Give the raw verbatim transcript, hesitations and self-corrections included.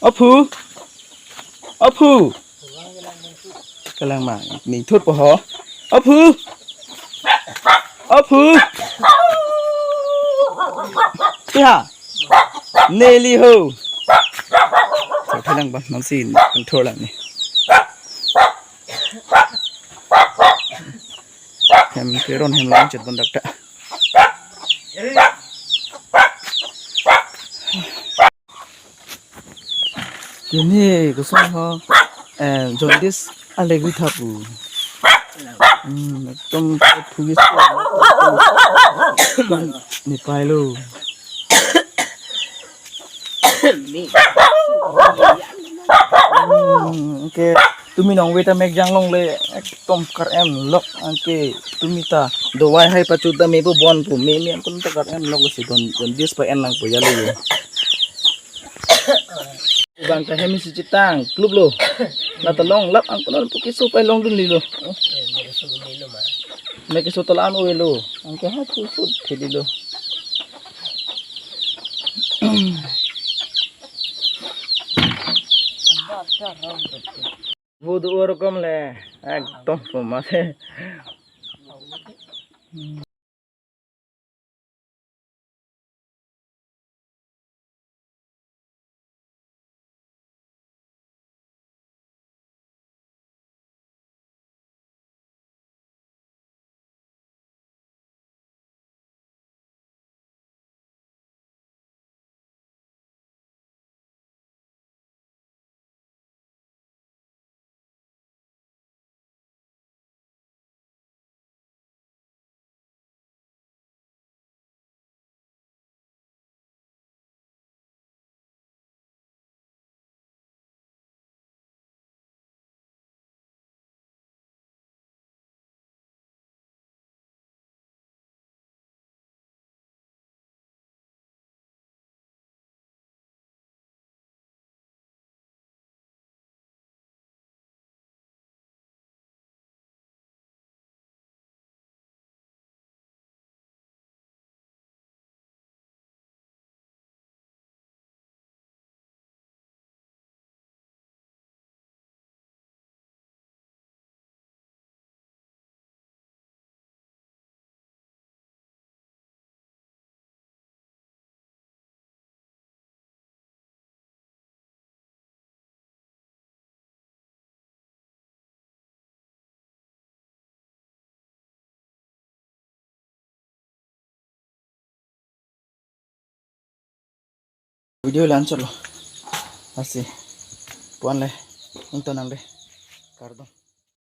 Aphu. Aphu. Kalang ma, ning thut po ho. Aphu. Aphu. Iha. Neli ho. Sa thelang ba, man si control lang ni. Hem keron hem lang chet bondak ta. Kini kosong ho, eh, jaundice alek ri tha pu. Hmm, ekdom phugis. Nepei lo. Hmm, anke tumi nong weta mek jang longle, ekdom kar-em lok, anke tumi ta dawai hai pachu ta me pu bon pu, me me angkun ta kar-em lok si don don dis pa en lang pu ya lo. Bang ta hem si chetang klub lo. La ta long lap angkun pu keso pai longdun lilo. Me keso ta la-an ove lo. Anke ha pu sut theli lo. Vodo rokom le, ekdom somase. Video la-an chotlo. Lasi puan le ingtonang de. Kardom.